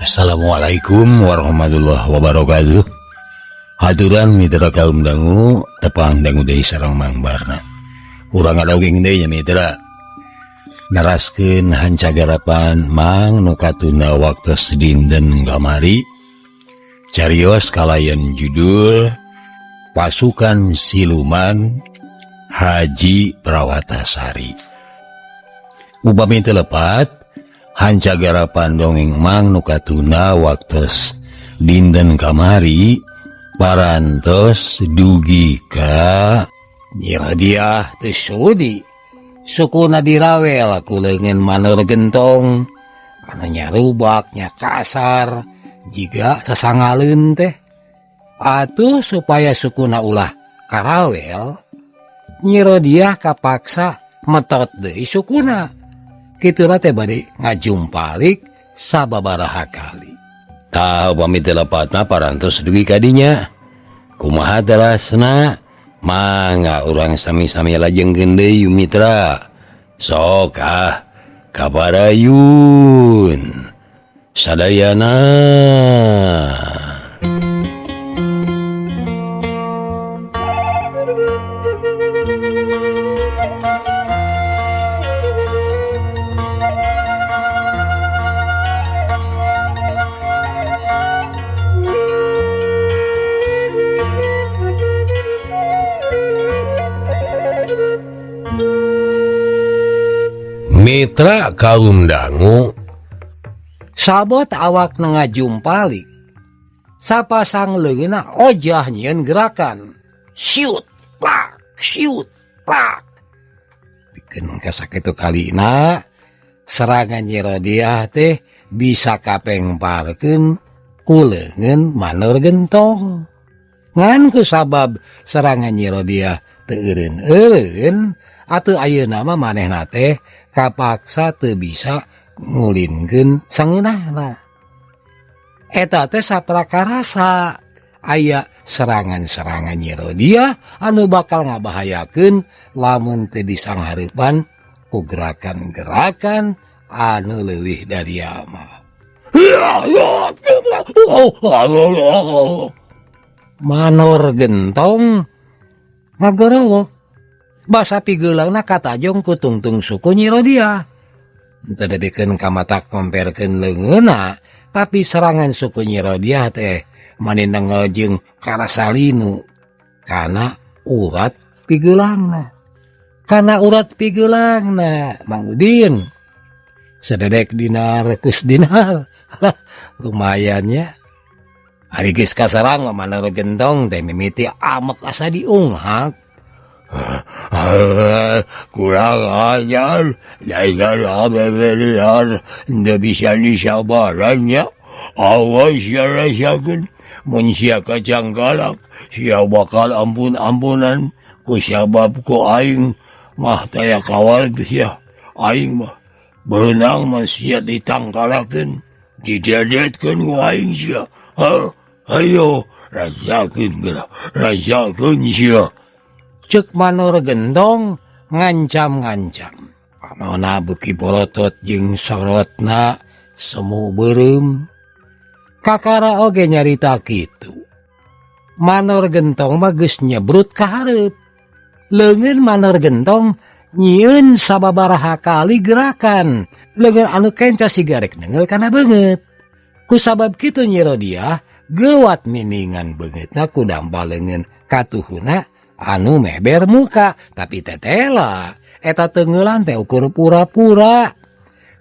Assalamualaikum warahmatullahi wabarakatuh. Haturan mitra kaum dangu tepang dangu deui sareng Mang Barna. Urang ngadogeng deui nya mitra. Neraskeun hancagarapan Mang nu katunda waktos dinten kamari. Carios kalayan judul Pasukan Siluman Haji Prawatasari. Upami teu lepat hancagarapan dongeng Mang nu katunda waktos dinten kamari parantos dugi ka Nyi Rodiah teu sudi sukuna dirawel ku leungeun Manor Gentong anu nyarubak nya kasar jiga sasangaleun teh. Atuh supaya sukuna ulah karawel Nyi Rodiah kapaksa metot deui sukuna. Kituna teh bade ngajumpalik sababaraha kali. Tah upami teu lepatna parantos dugi ka dinya. Kumaha telasna? Mangga urang sami-sami lajengkeun deui mitra. Sok ah kabarayun. Sadayana. Mitra kaum dangu sabot awak ngajumpalik sapasang leungeunna ojah nyieun gerakan siut plak siut plak pikeun kasakitu kalina serangan Nyi Rodiah teh bisa kapengparkeun ku leungeun Manor Gentong. Ngan ku sabab serangan Nyi Rodiah teu eureun-eureun atuh ayeuna mah manehna teh kapaksa teu bisa ngulinkeun sangeunahna. Eta teh saprakarasa aya serangan-serangan Nyi Rodiah anu bakal ngabahayakeun lamun teu disanghareupan ku gerakan-gerakan anu leuwih dari ama. Manor Gentong ngagorowo basa pigeulangna katajong ku tungtung suku Nyi Rodiah. Teu dibikeun ka mata komperkeun leungeunna, tapi serangan suku Nyi Rodiah teh mani nengel jeung karasalinu kana urat pigeulangna. Kana urat pigeulangna Mang Udin sededek dinar kus dinar. Lumayan nya. Ari geus kasarang Manor Gentong teh mimiti amek asa diunghak. Kurang ajar, nggak bisa disabarannya. Awas ya rasakan, mun sia kacang galak, sia bakal ampun-ampunan. Ku sabab ku aing mah taya kawal sia, aing mah berenang mah sia ditangkalakeun, didedetkeun ku aing sia. Ayo rasakeun geura, rasakeun sia. Cek Manor Gentong ngancam-ngancam. Panona beuki bolotot jeung sorotna semu beureum. Kakara oge nyarita kitu. Manor Gentong mah geus nyebrut ka hareup. Leungeun Manor Gentong nyieun sababaraha kali gerakan. Leungeun anu kenca sigarek nengeul kana beungeut. Ku sabab kitu Nyi Rodiah geuwat miningan beungeutna ku dampal leungeun katuhuna anu meber muka, tapi tetela eta tenggelan teh ukur pura-pura.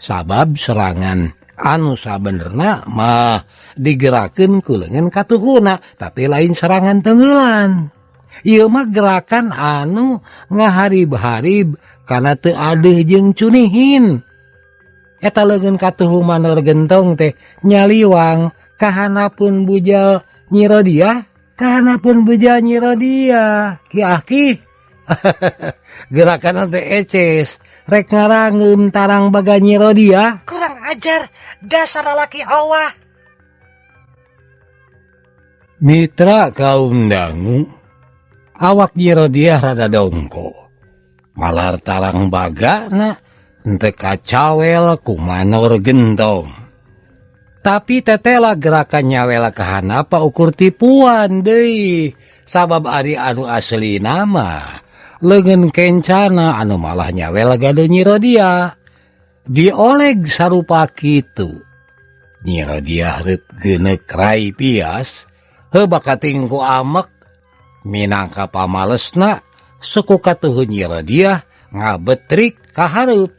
Sabab serangan anu sabenerna mah digerakeun ku leungeun katuhuna, tapi lain serangan tenggelan. Ieu mah gerakan anu ngaharib-harib kana teu adeuh jeung cunihin. Eta leungeun katuhu Manor Gentong teh nyaliwang kahanapun bujal Nyi Rodiah, kahanapun bujal Nyi Rodiah. Ki aki gerakan teh eces rek ngarangeum tarang baga Nyi Rodiah. Kurang ajar dasar lalaki awah. Mitra kaum dangu awak Nyi Rodiah rada dongko malar tarang bagana henteu kacawel ku Manor Gentong. Tapi tetela gerakan nyawela ka handap ukur tipuan deui sabab ari anu asli nama leungeun kencana anu malah nyawela gade Nyi Rodiah dioleg sarupa kitu. Nyi Rodiah reup geuneuk rai pias heuh bakating ku amek minangka pamalesna suku katuhu Nyi Rodiah ngabetrik ka hareup.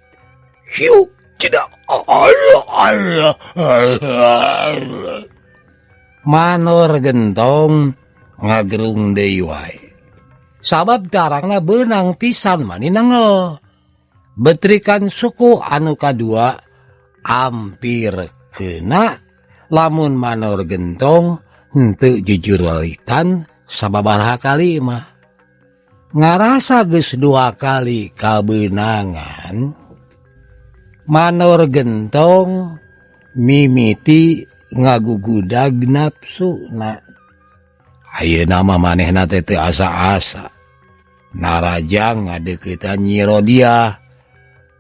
Hiuk tidak Allah Allah Allah. Manor Gentong ngagerung deui wae. Sabab tarangna beunang pisan mani nengel. Betrikan suku anu kadua ampir kena lamun Manor Gentong henteu jujur walitan sababaraha kali mah. Ngarasa geus dua kali kabeunangan Manor Gentong mimiti ngagugudag nafsuna. Ayeuna mah manehna teh teu asa-asa. Narajang ngadeuketan Nyi Rodiah.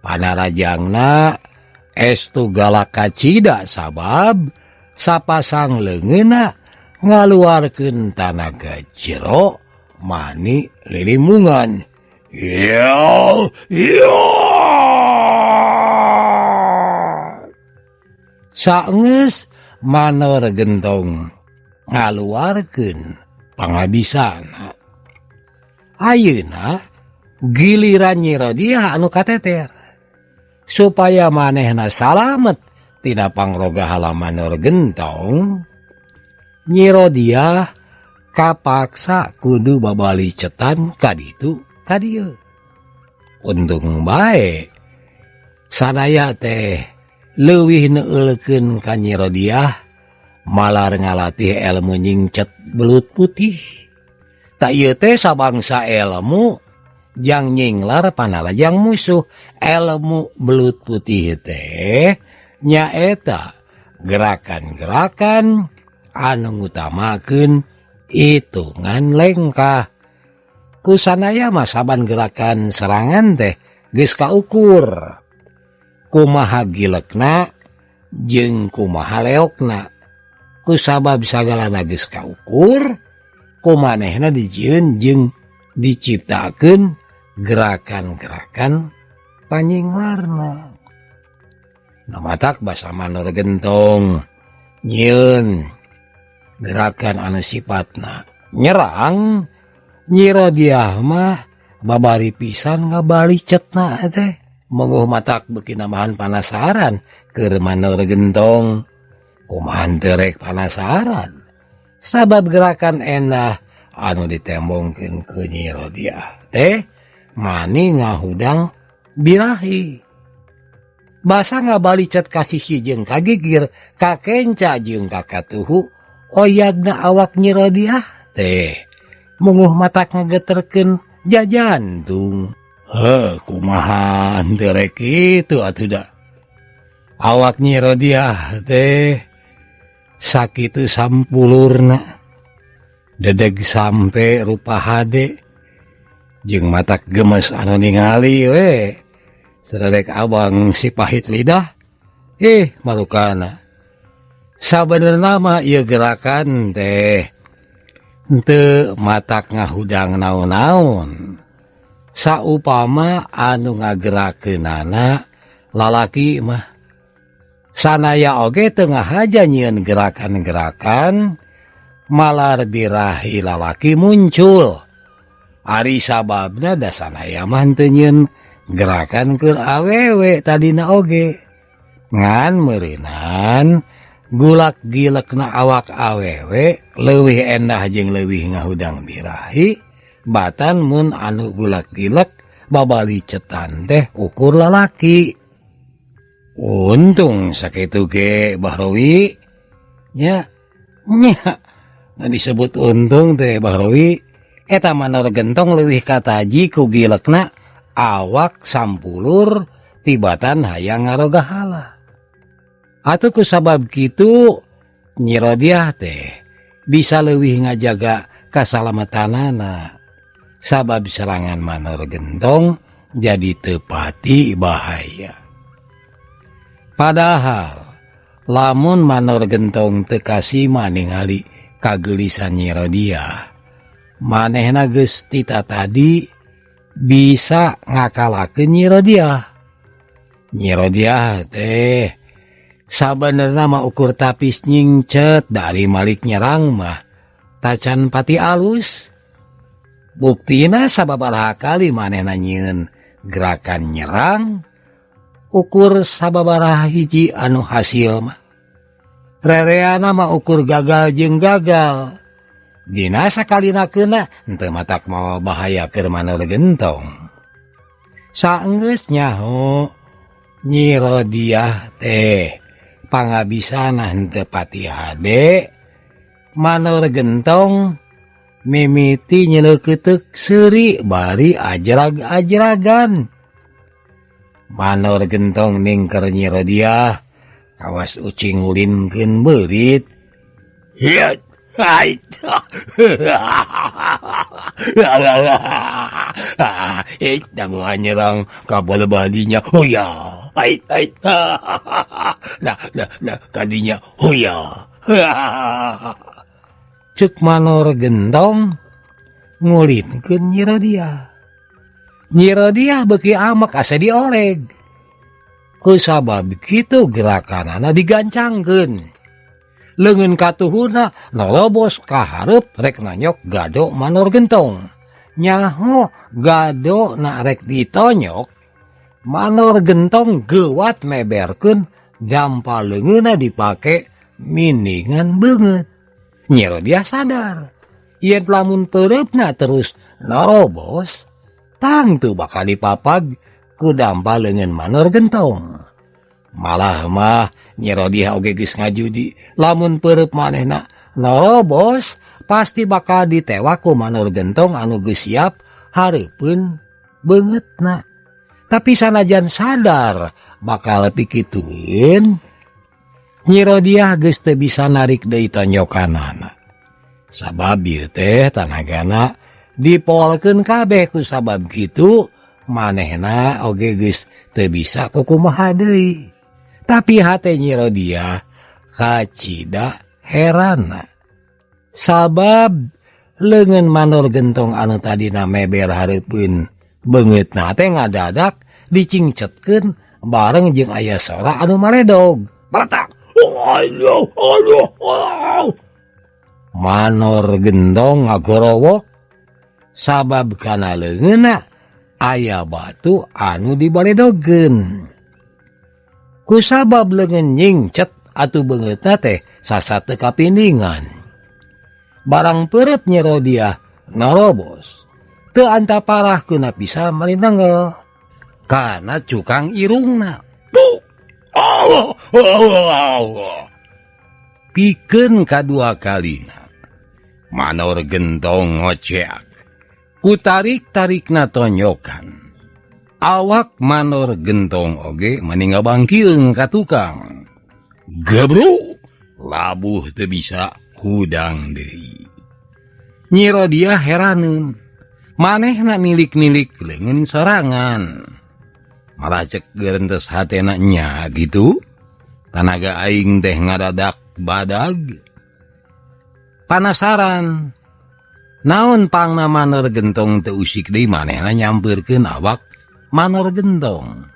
Panarajangna estu galak kacida sabab sapasang leungeunna ngaluarkeun tanaga jero mani lilimungan. Ya, ya. Saenggeus Manor Gentong ngaluarkeun pangabisana. Ayeuna giliran Nyi Rodiah anu kateter supaya manehna salamet tina pangroga Manor Gentong. Nyi Rodiah kapaksa kudu babali cetan kaditu kadieu. Untung bae sanaya teh leuwih neulekeun ka Nyi Rodiah malar ngalatih ilmu nyingcet belut putih. Tak ieu teh sabangsa ilmu jang nyinglar panarajang musuh. Ilmu belut putih teh nyaeta gerakan-gerakan anu ngutamakeun hitungan lengkah. Kusanaya mah saban gerakan serangan teh geus kaukur. Kumaha gilekna jeung kumaha leokna. Kusabab sagalana geus kaukur, kumanehna dijieun jeung diciptakeun gerakan-gerakan panyinglarna. Nu matak basa Manor Gentong nyieun gerakan anu sifatna nyerang. Nyi Rodiah mah babari pisan ngabali cetna teh. Monggo matak beuki nambahan panasaran keur Manor Gentong. Kumaha teu rek panasaran sabab gerakan endah anu ditembongkeun ku Nyi Rodiah teh mani ngahudang birahi. Basa ngabalicet ka sisi jeung ka gigir, ka kenca jeung ka katuhu oyagna awak Nyi Rodiah teh. Munguh matak ngageterkeun jajantung. Heuh, kumaha henteu rek kitu atuh da. Awak Nyi Rodiah teh sakitu sampulurna. Dedeg sampe rupa hade jeung matak gemes anu ningali we. Saredek abang si pahit lidah. Marukana. Sabenerna mah ieu gerakan teh henteu matak ngahudang naon-naon. Saupama anu ngagerakeunana lalaki mah sanaya oge teu ngahaja nyieun gerakan-gerakan malar birahi lalaki muncul. Ari sababna da sanaya mah henteu nyieun gerakan keur awewe tadina oge. Ngan meureunan gulak gilekna awak awewe leuwih endah jeung leuwih ngahudang birahi batan mun anu gulak gilek babali cetan teh ukur lalaki. Untung sakitu ge Bahrowi nya nya nu disebut untung teh Bahrowi eta Manor Gentong leuwih kataji ku gilekna awak sampulur tibatan hayang ngarogahala. Atuh ku sabab kitu Nyi Rodiah teh bisa leuwih ngajaga kasalamatanana. Sabab serangan Manor Gentong jadi teu pati bahaya. Padahal Lamun Manor Gentong teu kasima ningali kageulisan Nyi Rodiah, manehna geus tita tadi bisa ngakalakeun Nyi Rodiah. Nyi Rodiah teh sabenerna mah ukur tapis nyingcet dari Malik nyerang mah tacan pati alus. Buktina sababaraha kali manehna nyieun gerakan nyerang ukur sababaraha hiji anu hasil mah. Rereana mah ukur gagal jeung gagal. Dina sakalina keuna henteu matak mawa bahaya keur Manor Gentong. Saenggeus nyaho Nyi Rodiah teh pangabisana henteu pati hade, Manor Gentong mimiti nyeleukeuteup seuri bari ajrag-ajragan. Manor Gentong ningker Nyi Rodiah kawas ucing ngulinkeun beurit. Hiat, hait. Dah nyerang kapal badinya. Oh ya, hait, hait. Nah, nah, nah, kadinya. Oh ya. Cek Manor Gentong ngulinkeun Nyi Rodiah. Nyi Rodiah beuki amek asa dioleg. Kusabab kitu gerakanana digancangkeun. Leungeun katuhurna nolobos ka hareup rek nanyok gado Manor Gentong. Nyaho gado na rek ditonyok, Manor Gentong geuwat meberkeun dampa leungeunna dipake miningan beungeut. Nyi Rodiah sadar yen lamun peureupna terus narobos tangtu bakal dipapag ku dampa leungeun Manor Gentong. Malah mah Nyi Rodiah oge geus ngajudi lamun peureub manehna narobos pasti bakal ditewak ku Manor Gentong anu geus siap hareupeun beungeutna. Tapi sanajan sadar bakal pikitueun, Nyi Rodiah geus teu bisa narik deui tonyokanana. Sabab ieu teh tanagana dipolkeun kabeh ku sabab kitu manehna oge geus teu bisa kukumaha deui. Tapi hate Nyi Rodiah kacida herana. Sabab leungeun Manor Gentong anu tadina meber hareupeun beungeutna teh ngadadak dicingcetkeun bareng jeung aya sora anu maledog. Baratak. Aduh, aduh, aduh. Manor Gentong ngagorowok sabab kana leungeunna aya batu anu dibaledogkeun. Kusabab leungeun nyingcet atuh beungeutna teh sasat teu kapindingan. Barang peureub Nyi Rodiah narobos, teu antaparah keuna bisa malinengel kana cukang irungna. Duh. Allah, Allah, Allah. Pikeun kadua kalina Manor Gentong ngoceak. Ku tarik-tarikna tonyokan. Awak Manor Gentong oge mani ngabangkieung ka tukang. Gebru, labuh teu bisa hudang deui. Nyi Rodiah heraneun. Manehna nilik-nilik leungeun sorangan. Malah cek gerentes hatena nya gitu. Tanaga aing teh ngadadak badag. Panasaran. Naon pangna Manor Gentong teu usik deui manehna nyampeurkeun awak Manor Gentong.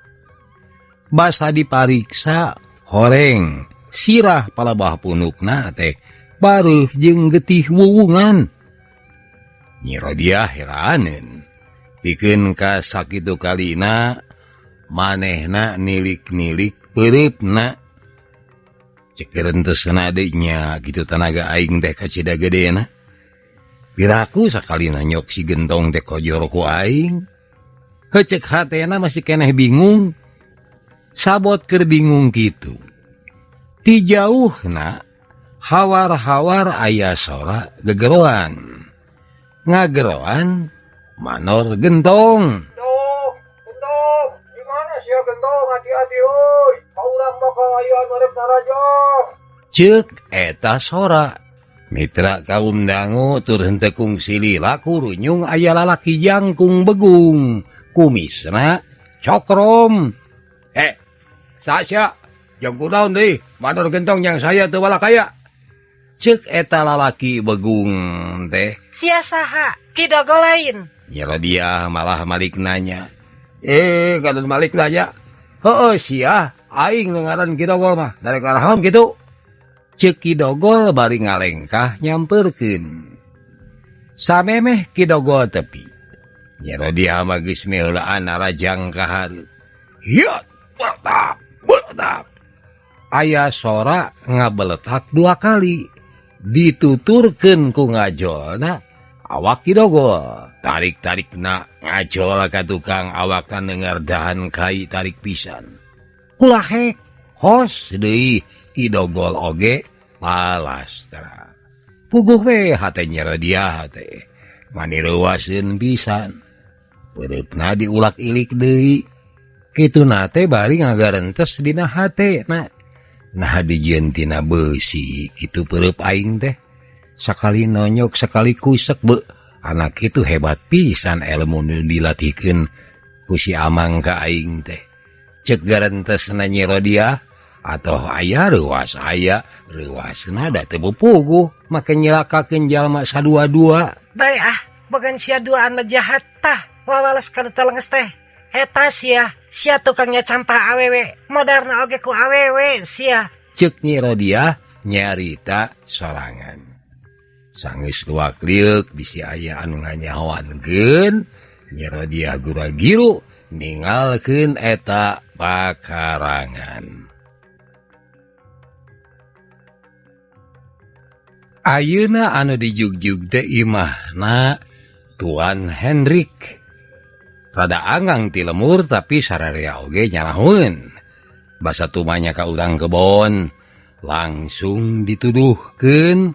Basa dipariksa horeng sirah palabah punukna teh bareuh jeung getih wuwungan. Nyi Rodiah heraneun. Pikeun ka sakitu kalina manehna nilik-nilik peureupna. Cek gerentesna deui nya kitu tanaga aing teh kacida gedena. Piraku sakalina nyok si Gentong teh kojor ku aing. Heucek hatena masih keneh bingung. Sabot keur bingung kitu. Ti jauhna hawar-hawar aya sora gegeroan. Ngageroan Manor Gentong. Gentong, Gentong, di mana sia Gentong? Hati-hati euy. Urang bakal aya anu rek narajang. Ceuk eta sora. Mitra kaum dangu tur henteu kungsi lila kurunyung aya lalaki jangkung begung. Kumisna cokrom. Sasya, jeung kunaon deui? Manor Gentong yang saya teu walakaya. Cek eta lalaki begung teh. Sia saha? Ki Dogol lain. Nyi Rodiah malah malik nanya. Kadon malik nanya. Heueuh sia, aing nu ngaran Ki Dogol mah. Darek naraon kitu? Cek Ki Dogol bari ngalengkah nyamperkeun. Samemeh Ki Dogol tepi. Nyi Rodiah mah geus meulaan narajang ka hareup. Hiat, beletak, beletak. Aya sora ngabeletak dua kali. Dituturkeun ku ngajolna awak Ki Dogol. Tarik-tarikna ngajol ka tukang awakna dengar dahan kai tarik pisan. Kulahek hos deui Ki Dogol oge palastra. Puguh we hate Nyi Rodiah teh. Mani reuaseun pisan. Peureupna diulak-ilik deui. Kituna teh bari ngagarentes dina hate na. Nah dijieun tina beusi kitu peureub aing teh. Sakali nonyok sakali kusek be. Anak itu hebat pisan ilmu nu dilatihkeun ku si Amang ka aing teh. Cek garentesna Nyi Rodiah atau aya reuas aya reuasna da teu puguh make nyelakakeun jalma sadua-dua. Bae ah, bogan sia duaan mah jahat tah wawales ka telenges teh. Eta sia, sia tukangnya campah awewe, modarna oge ku awewe sia. Cek Nyi Rodiah nyarita sorangan. Sanggeus luak lieuk bisi aya anu nganyahoankeun, Nyi Rodiah gura-giru ninggalkeun eta pakarangan. Ayeuna anu dijugjug teh imahna Tuan Hendrik. Rada anggang ti lemur tapi sararea oge nyalaheun. Basa tumanya ka urang kebon langsung dituduhkeun.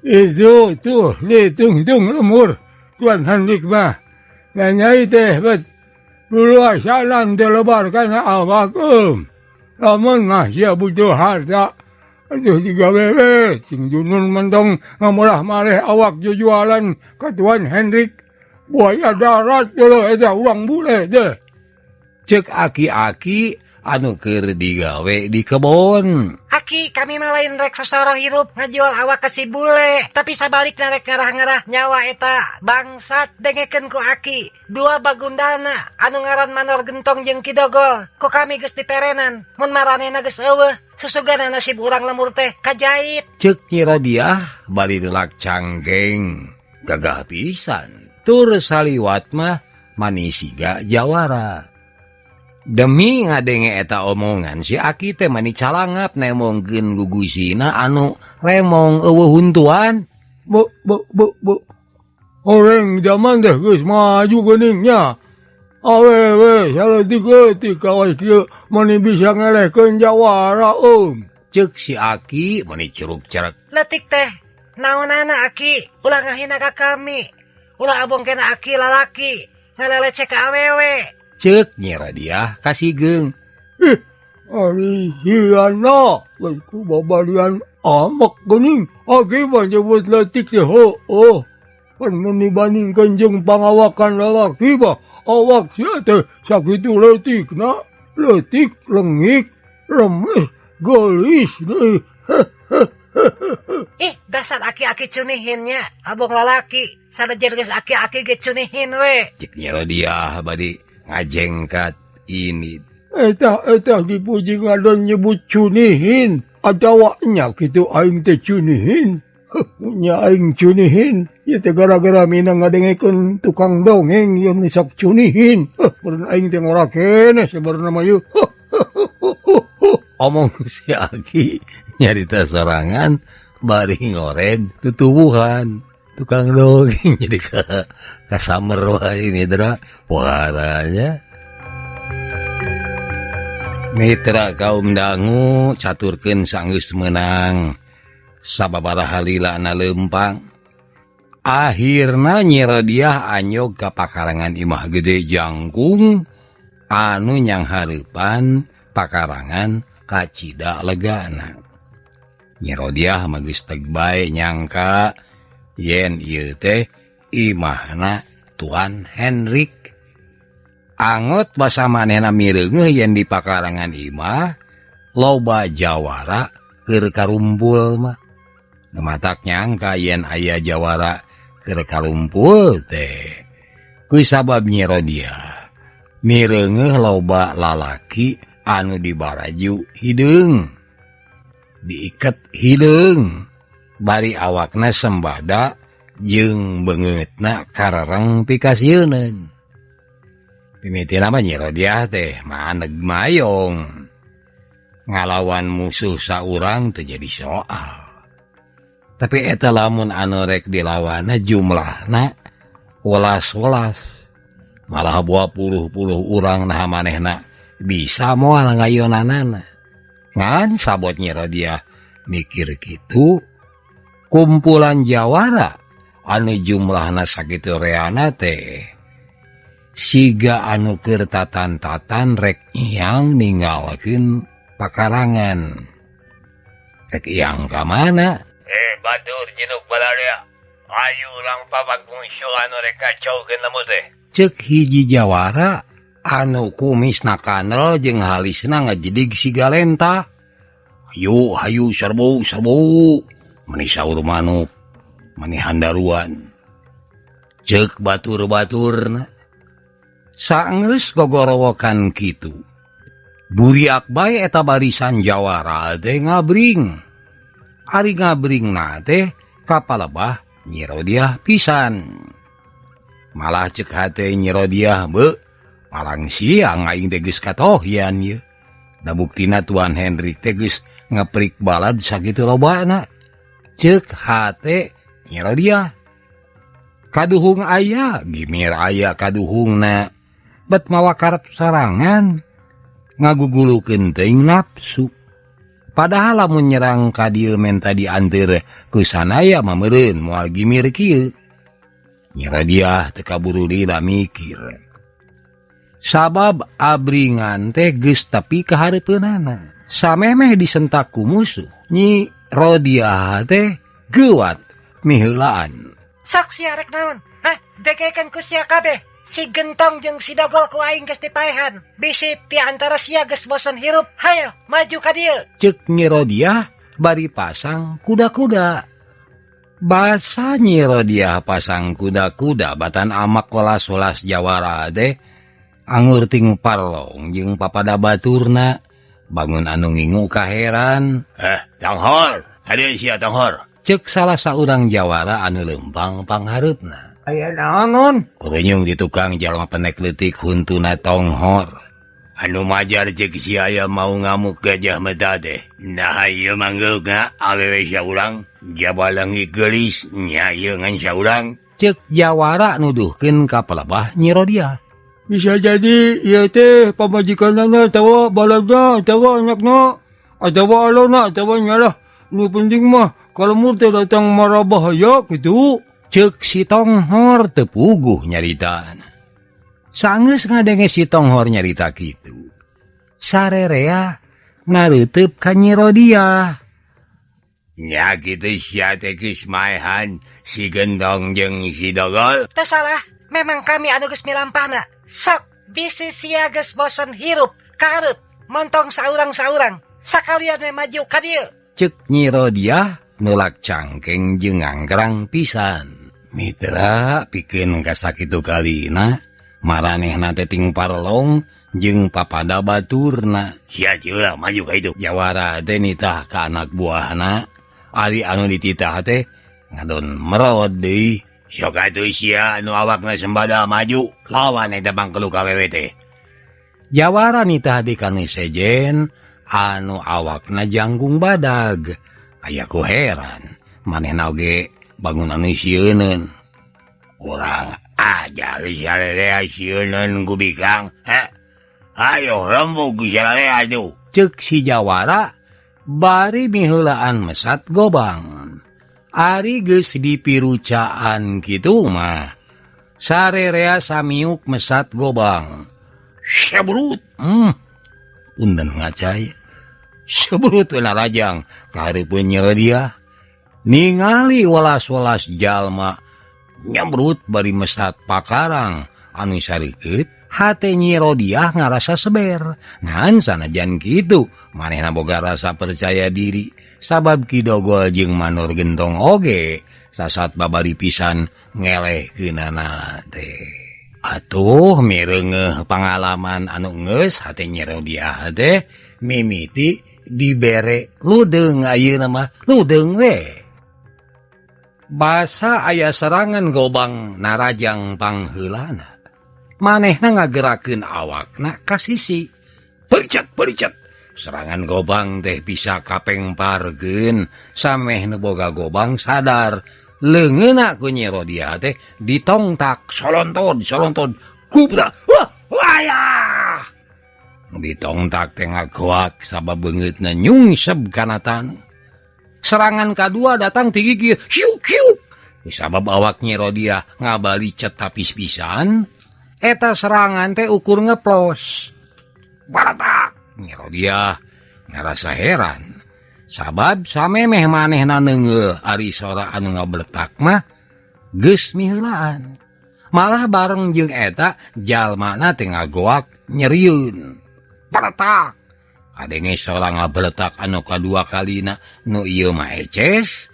Itu tuh ditungtung lemur Tuan Hendrik mah. Nyai teh bet buluasanan teh lebar kana awak eum. Lamun mah sia butuh harta aduh digawe we sing junun mentong ngamulah maleh awak jujualan ka Tuan Hendrik. Buaya darat dulu eta urang bule deh. Cek aki-aki anu keur digawe di kebon. Aki kami mah lain rek sosoro hirup ngajual awak ke si bule, tapi sabalikna rek ngarah-ngarah nyawa eta bangsat dengekeun ku aki. Dua bagundana anu ngaran Manor Gentong jeung Ki Dogol, ku kami geus diperenan, mun maranehna geus eueuh, susugana nasib urang lemur teh kajait. Cek Nyi Rodiah bari nulak cangkeng, gagah pisan. Tur saliwat mah manisiga jawara. Demi ngadenge eta omongan si aki teh mani calangap nemongkeun gugusina anu remong eueuh huntuan. Bu bu bu bu. Orang zaman teh geus maju geuning nya. Awewe saleutik-leutik kawas kieu mani bisa ngelehkeun jawara eum. Ceuk si aki mani curug-cerek. Leutik teh naonana aki ulah ngahina ka kami. Ulah abong kena aki lalaki ngaleleceh ka awewe. Ceuk Nyi Rodiah kasigeung. Ih, ari siana ku babalian amek geuning. Aki mah nyebut leutik teh heueuh. Pan mun dibandingkeun jeung pangawakan lalaki mah awak sia teh sakitu leutikna, leutik, lengik, remeh, geulis deui. Ih, dasar aki-aki cunihinnya, abong lalaki. Sanajan geus aki-aki ge cunihin we. Cek Nyi Rodiah bari ngajengkat ini. Eta eta dipuji ngadon nyebut cunihin. Atawa nya kitu aing teh cunihin. Nya aing cunihin. Ieu teh gara-gara minang ngadengekeun tukang dongeng ieu nu sok cunihin. Meureun aing teh ngora keneh sabarna mah ieu. Omong si aki nyarita sorangan bari ngoren tutuwuhan tukang dongeng jadi kasamer wae mitra waranya. Mitra kaum dangu caturkeun sanggeus meunang sababaraha lila na leumpang. Akhirna Nyi Rodiah anyog ka pakarangan imah gede jangkung anu nyanghareupan pakarangan kacida legana. Nyi Rodiah mah geus teg bae nyangka yen ieu teh imahna Tuan Hendrik. Angot basa manehna mireungeuh yen di pakarangan imah Loba jawara keur karumpul mah. Nu matak nyangka yen aya jawara keur karumpul teh. Ku sabab Nyi Rodiah mireungeuh loba lalaki anu dibaraju hideung. Diiket hideung bari awakna sembada jeung beungeutna karareng pikasieuneun. Mimitina mah Nyi Rodiah teh maneg mayong. Ngalawan musuh saurang teu jadi soal. Tapi eta lamun anu rek dilawanna jumlahna welas-welas. Malah buah puluh-puluh urang naha manehna bisa moal ngayonanana. Ngan sabot Nyi Rodiah mikir kitu, kumpulan jawara anu jumlahna sakitu reana teh siga anu keur tatan-tatan rek iyang ninggalkeun pakarangan. Rek iyang ka mana? Batur jenuk balarea. Ayo urang papat musuh anu rek kacaukeun lembut teh. Ceuk hiji jawara anu kumisna kanel jeung halisna ngajedig siga lenta. Hayu hayu serbu serbu meni saur manuk meni handaruan. Ceuk batur-baturna. Saenggeus gogorowokan kitu. Buriak bae eta barisan jawara teh ngabring. Ari ngabringna teh kapalebah Nyi Rodiah pisan. Malah ceuk hate Nyi Rodiah beuh palang siang aing teh geus katohyan ieu. Da buktina Tuan Hendrik teh geus ngeprik balad sakitu lobana. Ceuk hate Nyi Rodiah. Kaduhung aya, gimir aya kaduhungna. Bet mawa karep sorangan ngagugulukeun teuing nafsu. Padahal lamun nyerang ka dieu menta dianteur ku sanaya mah meureun moal gimir kieu. Nyi Rodiah teu kaburu lila mikir. Sabab abringan teh geus tepi ka hareupeunana. Samemeh disentak ku musuh, Nyi Rodiah teh geuwat miheulaan. Sok sia rek naon? Hah, degekeun ku sia kabeh. Si Gentong jeung si Dogol ku aing geus dipaehan. Bisi ti antara sia geus bosen hirup, hayo maju ka dieu. Ceuk Nyi Rodiah bari pasang kuda-kuda. Basa Nyi Rodiah pasang kuda-kuda batan amak welas-welas jawara teh angur ting parlong jeung papada baturna bangun anu ngingu kaheran. Tanghor, hadeun sia Tanghor. Ceuk salah saurang jawara anu leumpang panghareupna. Aya naon? Kurunyung di tukang jalma penek leutik huntuna Tonghor. Anu majar ceuk si aya mau ngamuk gajah meta teh. Nah ieu manggeukna awewe saurang, jabalengi geulis nya ieu ngan saurang. Ceuk jawara nuduhkeun ka pelebah Nyi Rodiah. Bisa jadi ieu teh pamajikanana atawa baladna atawa anakna atawa alona atawa nyalah. Nu penting mah kalau teh datang marah bahaya kitu. Ceuk si Tonghor teu puguh nyaritana. Sanggeus ngadenge si Tonghor nyarita kitu, sarerea ngareuteup ka Nyi Rodiah. Nya kitu sia teh geus maehan si Gendong jeung si Dogol. Teu salah, memang kami anu geus milampahna. Sok bisi sia geus bosen hirup ka hareup montong saurang-saurang sakalian we maju ka dieu. Ceuk Nyi Rodiah nulak cangkeng jeung nganggrang pisan. Mitra pikeun ka sakitu kalina maranehna teh ting parlong jeung papada baturna. Sia jeula maju ka itu. Jawara teh nitah ka anak buahna, ari anu dititah teh ngadon merod deui. Sok atuh sia anu awakna sembada maju lawan eta bangkeuluk awewe teh. Jawara nitah di kanu sejen anu awakna jangkung badag. Aya ku heran manehna oge bangun anu sieuneun. Urang aja sararea sieuneun ku bikang. Heh. Ayo rembug sararea atuh. Ceuk si jawara bari miheulaan mesat gobang. Ari geus dipirucaan kitu mah sarerea samiuk mesat gobang. Sebrut. Punten ngacai. Sebrut we larajang ka hareupeun Nyi Rodiah. Ningali welas-welas jalma nyabrut bari mesat pakarang anu sareukeut hate Nyi Rodiah ngarasa seber. Ngan sanajan kitu manehna boga rasa percaya diri sabab Ki Dogol jeung Manor Gentong oge sasat babari pisan ngelehkeunana teh. Atuh mireungeuh pangalaman anu geus hate Nyi Rodiah teh mimiti dibere ludeung ayeuna mah ludeung we. Basa aya serangan gobang narajang pangheulana. Manehna ngagerakeun awakna ka sisi. Pericet-pericet. Serangan gobang teh bisa kapengparkeun sameh nu boga gobang sadar. Leungeunna ku Nyi Rodiah teh ditongtak solonton solonton kubra. Wah, wayah. Ditongtak teh ngagoak sabab beungeutna nyungsep kana taneuh. Serangan kadua datang ti gigir, hiuk hiuk. Sabab awak Nyi Rodiah ngabali tapis pisan, eta serangan teh ukur ngeplos. Baratak. Nyi Rodiah ngarasa heran. Sabab samemeh manehna neungeul ari sora anu ngabletak mah geus miheulaan. Malah bareng jeung eta jalmana teh ngagoak nyerieun. Baratak. Kadenge sora ngabletak anu kadua kalina nu ieu mah eces.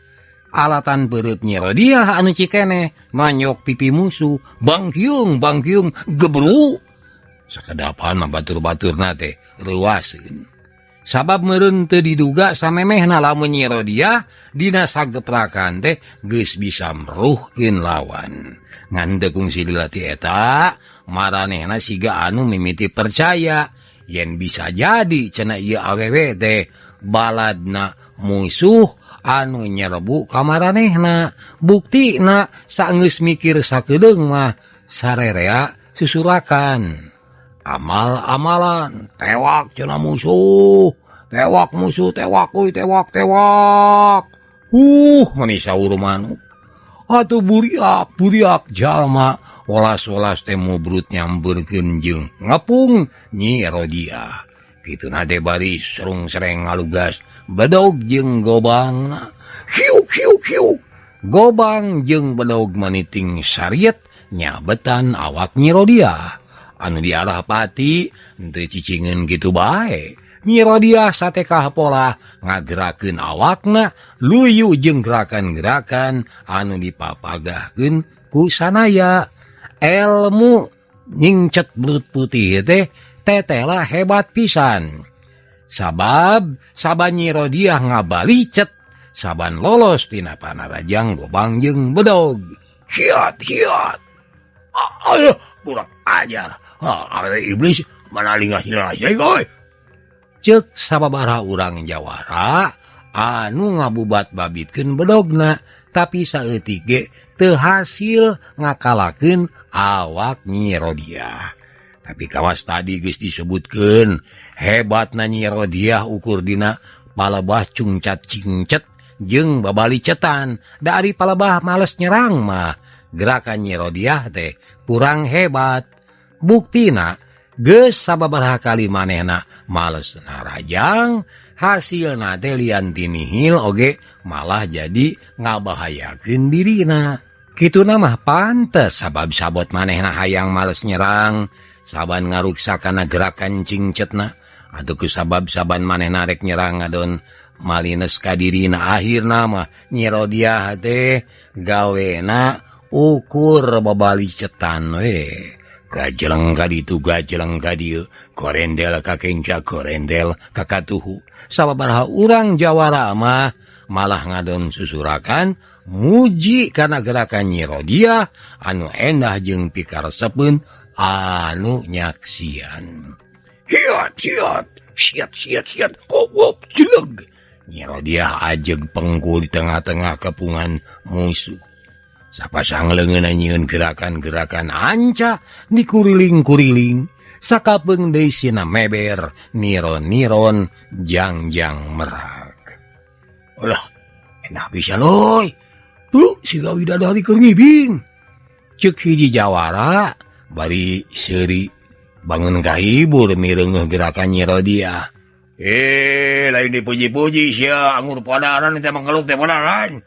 Alatan perut Nyi Rodiah anu cikeneh manyok pipi musuh, bangkiung bangkiung gebru. Sakedapan mah batur-baturna teh reuaseun. Sabab meureun teu diduga samemehna lamun Nyi Rodiah dina sageprakan teh geus bisa meruhkeun lawan. Ngan teu kungsi dilatih eta, maranehna siga anu mimiti percaya yen bisa jadi cenah ieu awewe teh baladna musuh anu nyerbu ka maranehna. Buktina saenggeus mikir sakedeung mah sarerea susurakan. Amal-amalan tewak cenah musuh, tewak musuh, tewak euy, tewak tewak. Meni saur manuk. Atuh buriak buriak jalma welas-welas teh mubrut nyambeurkeun jeung ngepung Nyi Rodiah. Kituna teh bari serung-sereng ngalugas bedog jeung gobangna. Hiuk hiuk hiuk. Gobang jeung bedog maniting sariet nyabetan awak Nyi Rodiah. Anu diarah pati henteu cicingeun kitu bae. Nyi Rodiah satekah pola ngagerakeun awakna luyu jeung gerakan-gerakan anu dipapagahkeun ku sanaya. Elmu nyingcet belut putih teh tetela hebat pisan. Sabab saban Nyi Rodiah ngabalicet saban lolos tina panarajang gobang jeung bedog. Hiat hiat. Aduh, kurang ajar. Iblis mana lingah-lingah euy. Ceuk sababaraha urang jawara anu ngabubat babitkeun bedogna tapi saeutik ge teu hasil ngakalakeun awak Nyi Rodiah. Tapi kawas tadi geus disebutkeun hebatna Nyi Rodiah ukur dina palebah cungcat cingcet jeung babalicetan. Da ari palebah males nyerang mah gerakan Nyi Rodiah teh kurang hebat. Buktina geus sababaraha kali manehna males narajang, hasilna teh lian ti nihil oge malah jadi ngabahayakeun dirina. Kituna mah pantes sabab sabot manehna hayang males nyerang, saban ngaruksa kana gerakan cingcetna. Atuh ku sabab saban manehna rek nyerang ngadon malines ka dirina. Akhirna mah Nyi Rodiah teh gawena ukur babalicetan we. Gajeleng ka ditu, gajeleng ka dieu, gorendel ka kenca, gorendel ka katuhu. Sababaraha urang jawara mah malah ngadon susurakan muji kana gerakan Nyi Rodiah anu endah jeung pikaresepeun anu nyaksian. Hiat hiat, siat siat siat, hop jeleg. Nyi Rodiah ajeg pengku di tengah-tengah kepungan musuh. Sapasang leungeunna nyieun gerakan-gerakan anca dikuriling-kuriling. Sakapeung deui sina meber niron-niron jangjang merak. Alah, enak pisan euy. Tuh siga widadari keur ngibing. Ceuk hiji jawara bari seuri bangun kahibur mireungeuh gerakan Nyi Rodiah. Lain dipuji-puji sia anggur padaran teh mangkeluk teh padaran.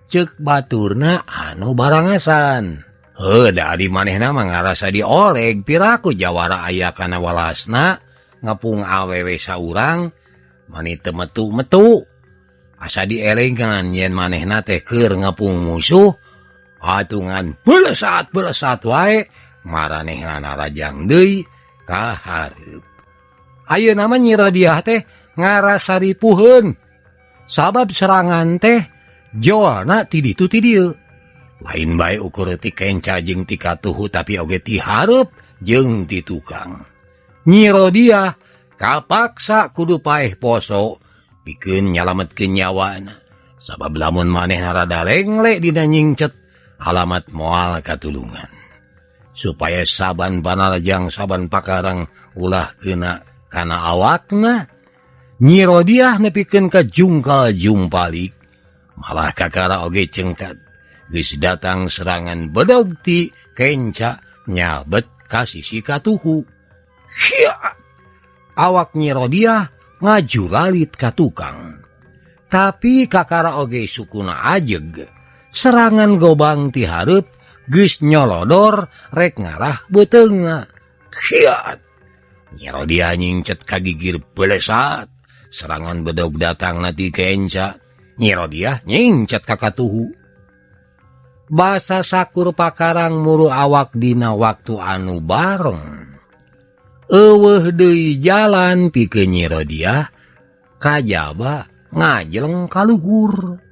Ceuk baturna anu barangasan. Heuh da ari manehna mah ngarasa dioleg piraku jawara aya kana walasna ngepung awewe saurang mani teu metu-metu. Asa dielengan yen manehna teh keur ngepung musuh atungan belesat-belesat wae maranehna narajang deui ka hareup. Ayeuna mah Nyi Rodiah teh ngarasa ripuheun sabab serangan teh jolna ti ditu ti dieu. Lain bae ukur ti kenca jeung ti katuhu tapi oge ti hareup jeung ti tukang. Nyi Rodiah kapaksa kudu paeh poso pikeun nyalametkeun nyawana. Sabab lamun manehna rada lengle dina nyingcet alamat moal katulungan. Supaya saban panarajang saban pakarang ulah kena kana awakna, Nyi Rodiah nepikeun ka jungkal jumpalik malah kakara oge cengkat. Geus datang serangan bedog ti kenca nyabet ka sisi katuhu. Hia! Awak Nyi Rodiah ngajuralit ka tukang. Tapi kakara oge sukuna ajeg. Serangan gobang ti hareup geus nyolodor rek ngarah beuteungna. Hiat! Nyi Rodiah nyingcet ka gigir belesat. Serangan bedog datang na ti kenca. Nyi Rodiah nyingcet ka katuhu. Basa sakur pakarang muru awak dina waktu anu bareng. Eueuh deui jalan pikeun Nyi Rodiah kajaba ngajeleng ka luhur.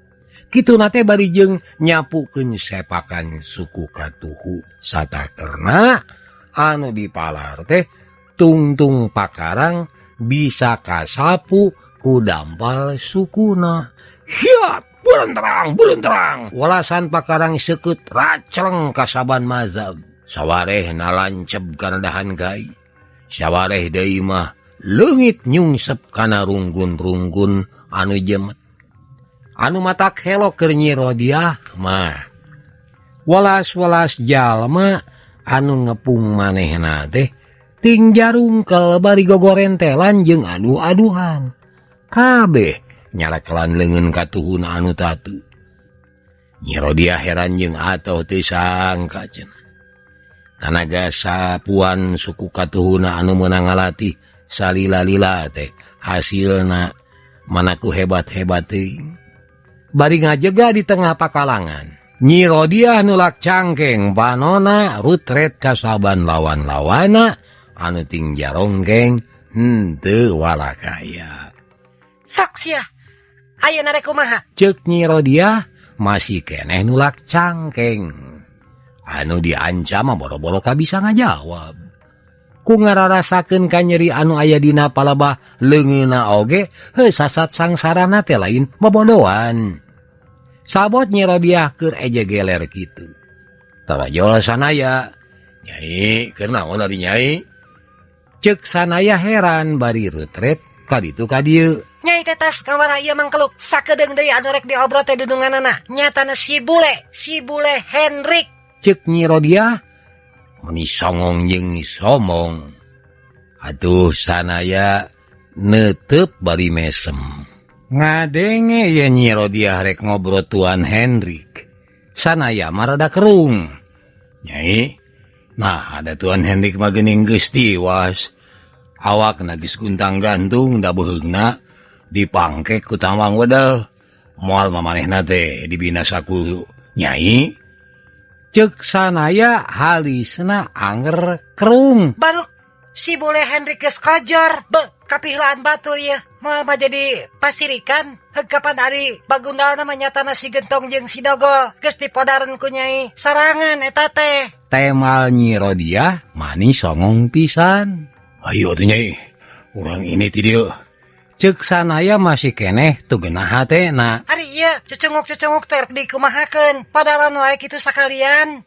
Kituna teh bari jeung nyapukeun sepakan suku katuhu satakerna anu dipalar teh tungtung pakarang bisa kasapu ku dampal sukuna. Hiat! Bulenterang, bulenterang. Walasan pakarang seukeut racleng kasaban mazhab. Sawareh nalanceb kana dahan kai. Sawareh deui mah leungit nyungsep kana runggun-runggun anu jemet. Anu matak helo keur Nyi Rodiah mah. Walas-walas jalma anu ngepung manehna teh ting jarungkel bari gogorentelan jeung adu-aduhan. Kabeh nyalakelan leungeun katuhuna anu tatu. Nyi Rodiah heran jeung atoh teu sangka cenah. Tanaga sapuan suku katuhuna anu meunang ngalatih salila-lila teh hasilna manaku hebat-hebat teuing. Bari ngajega di tengah pakalangan. Nyi Rodiah nulak cangkeng panona rutret kasaban lawan-lawana anu ting jarongkeng henteu walakaya. Sok sia. Ayeuna rek kumaha? Ceuk Nyi Rodiah masih keneh nulak cangkeng. Anu diancam mah boro-boro kabisa ngajawab. Ku ngararasakeun ka nyeri anu aya dina palebah leungeunna oge heuh sasat sangsarana teh lain bobodoan. Sabot Nyi Rodiah keur eje geler kitu. Tarajol sanaya. Nyai, keur naon ari Nyai? Ceuk sanaya heran bari retret ka ditu ka dieu. Nyai teh tas kawara ieu mangkeluk sakedeung deui anu rek diobrol teh dudunganana. Nyatana si bule Hendrik. Ceuk Nyi Rodiah meni songong jeung somong. Aduh sanaya neuteup bari mesem. Ngadenge ye Nyi Rodiah rek ngobrol Tuan Hendrik. Sanaya mah rada kerung. Nyai, nah ada Tuan Hendrik mah geuning geus tiwas. Awakna geus guntang-gantung da beuheungna dipangkek ku tamang wedel. Moal mah manehna teh dibinasa ku Nyai. Ceuk sanaya halisna anger kerung. Baruk si bule Hendrik geus kojor, be kapihulaan batur ieu. Moal mah jadi pasirikan. Heug kapan ari bagundalna mah nyatana si Gentong jeung si Dogol geus dipodaren ku Nyai sorangan eta teh. Temal Nyi Rodiah mani songong pisan. Ayo atuh Nyai, urang ini ti dieu. Ceuk sanaya masih keneh tu genah hatena. Ari ieu cucunguk-cucunguk teh rek dikumahakeun, padaran wae kitu sakalian.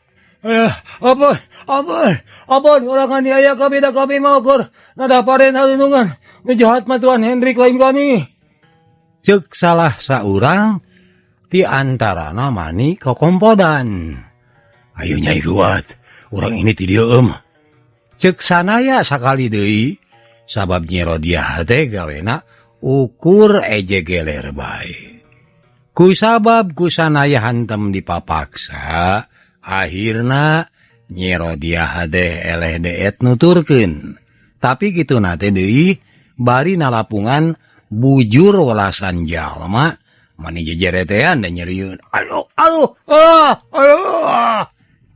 Ampun, ampun, ampun, ulah nganiaya kami da kami mah ukur nadaparen halunungan. Nu jahat mah Tuan Hendrik lain kami. Ceuk salah saurang ti antarana mani kokompodan. Ayo Nyai kuat, urang ini ti dieu eum. Ceuk sanaya sakali deui sabab Nyi Rodiah teh gawena ukur eje geler bae. Kusabab ku sanaya hantem dipapaksa, akhirna Nyi Rodiah teh eleh deet nuturkeun. Tapi kitu na teh deui bari nalapungan bujur welasan jalma mani jejeretean dan nyeriun. Aduh, aduh, ah, aduh.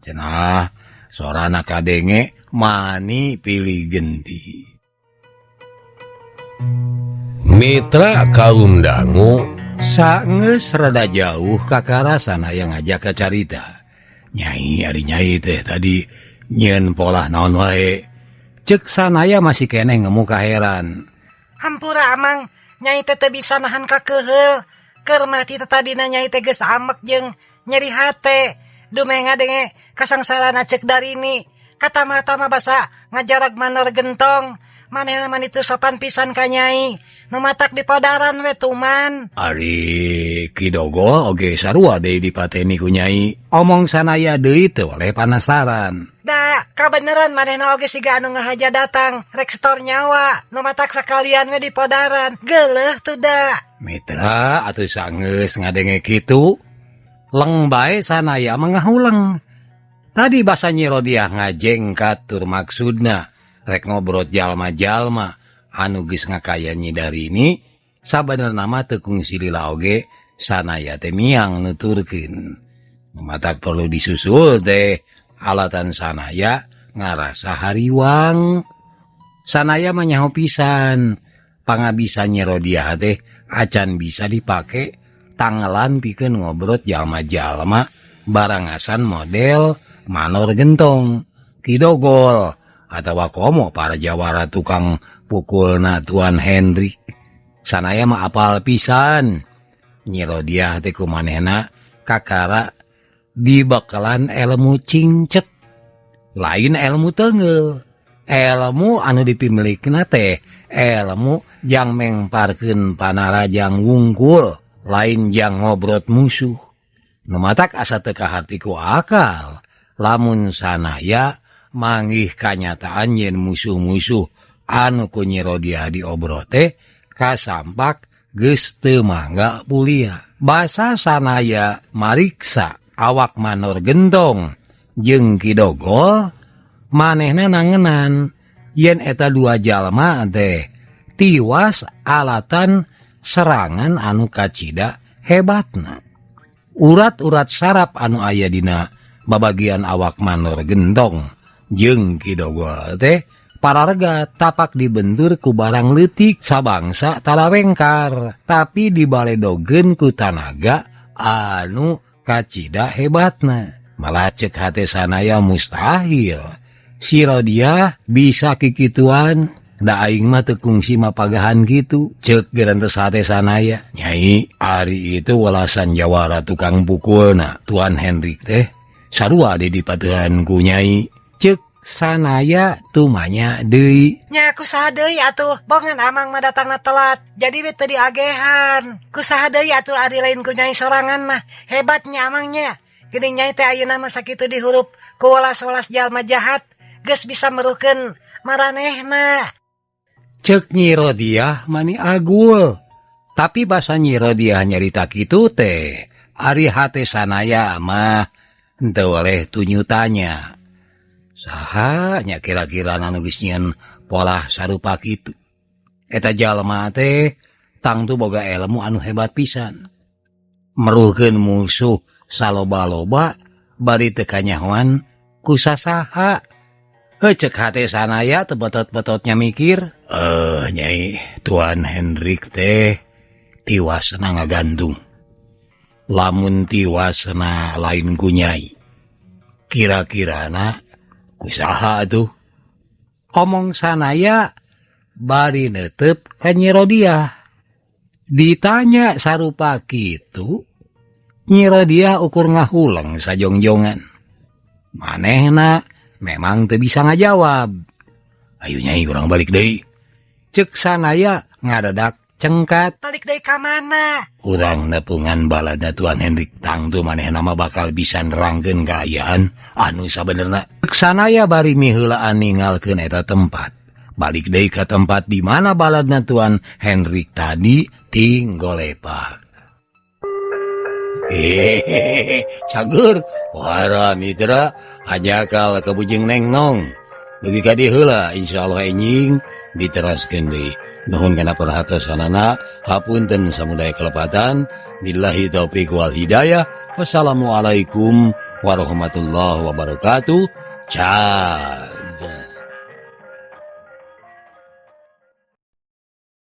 Cenah sorana kadenge mani pilih genti. Mitra kaum dangu saenggeus rada jauh kakara sanaya ngajak ka carita. Nyai ari nyai teh tadi nyieun polah naon wae. Ceuk sanaya masih keneh ngemu kaheran. Hampura amang, nyai teh teu bisa nahan kakeheul. Keur mah ti tadina nyai teh geus amek jeung nyeri hate. Dumeh ngadenge kasangsarana ceuk Darini. Katama-tama basa ngajarag Manor Gentong. Manehna mah teu sopan pisan ka nyai. Nu matak dipodaran we tuman. Ari Ki Dogol oge sarua deui dipateni ku nyai. Omong sanaya deui teu oleh panasaran. Da, kabeneran manehna oge siga anu ngahaja datang rek setor nyawa. Nu matak sakalian we dipodaran. Geuleuh tuh da. Mitra atuh sanggeus ngadenge kitu. Leng bae sanaya mah ngahuleng. Tadi basa Nyi Rodiah ngajengkat tur maksudna rek ngobrol jalma-jalma anu geus ngakaya Nyi Darini sabenerna mah teu kungsi lila oge sanaya teh miang nuturkeun. Matak perlu disusul teh alatan sanaya ngarasa hariwang. Sanaya mah nyaho pisan pangabisa Nyi Rodiah teh acan bisa dipake tangelan pikeun ngobrol jalma-jalma barangasan model Manor Gentong, Ki Dogol atawa komo para jawara tukang pukulna Tuan Henry. Sanaya mah apal pisan. Nyi Rodiah teh kumanehna kakara dibekalan ilmu cingcet, lain ilmu teunggeul. Ilmu anu dipimilikna teh ilmu jang mengparkeun panarajang wungkul, lain jang ngobrot musuh. Nu matak asa teu kaharti ku akal. Lamun sanaya manggih kanyataan yen musuh-musuh anu ku Nyi Rodiah diobrol teh kasampak geus teu mangga pulia. Basa sanaya mariksa awak Manor Gentong jeung Ki Dogol manehna nangenan yen eta dua jalma teh tiwas alatan serangan anu kacida hebatna. Urat-urat saraf anu aya dina babagian awak Manor Gentong jeung Ki Dogol teh pararega tapak dibentur ku barang leutik sabangsa talawengkar, tapi dibaledogeun ku tanaga anu kacida hebatna. Malah ceuk hate sanaya mustahil si Rodiah bisa kikituan, da aing mah teu kungsi mapagahan kitu. Ceuk gerentes hate sanaya. Nyai ari itu welasan jawara tukang pukulna Tuan Henrik teh sarua di dipatuhan ku nyai. Ceuk sanaya tumanya deui. Nya kusaha deui atuh, bongan amang mah datangna telat, jadi we teu diagehan. Kusaha deui atuh ari lain ku nyai sorangan mah, hebatnya amangnya. Geuning nyai teh ayeuna mah sakitu dihurup ku welas-welas jalma jahat, geus bisa meruhkeun maranehna. Ceuk Nyi Rodiah mani agul. Tapi basa Nyi Rodiah nyarita kitu teh, ari hate sanaya mah henteu oleh tunyutanya. Saha nya kira-kira anu geus nyieun polah sarupa kitu. Eta jalma teh tangtu boga ilmu anu hebat pisan. Meruhkeun musuh saloba-loba bari teu kanyahoan ku sasaha. Heuh ceuk hate sanaya teu betot-betotnya mikir. Nyai Tuan Hendrik teh tiwasna ngagantung. Lamun tiwasna lain ku nyai, kira-kirana kusaha atuh. Omong sanaya bari neuteup ka Nyi Rodiah. Ditanya sarupa kitu, Nyi Rodiah ukur ngahuleng sajongjongan. Manehna memang teu bisa ngajawab. Ayo nyai urang balik deui. Ceuk sanaya ngadadak cengkat. Balik deui ka mana? Urang nepungan balada Tuan Henrik tangtu manehna mah bakal bisa nerangkeun kaayaan anu sabenerna. Ceuk sanaya bari miheulaan ninggalkeun eta tempat. Balik deui ka tempat di mana baladna Tuan Henrik tadi tinggolepak. Hehehe cager wara mitra ajakal kabujeng nengnong dugi ka dieu heula insyaallah enjing diteraskeun deui. Nuhun kana perhatosanana, hapunten samudaya kelepatan. Billahi taufik wal hidayah. Wassalamualaikum warahmatullahi wabarakatuh. Cas.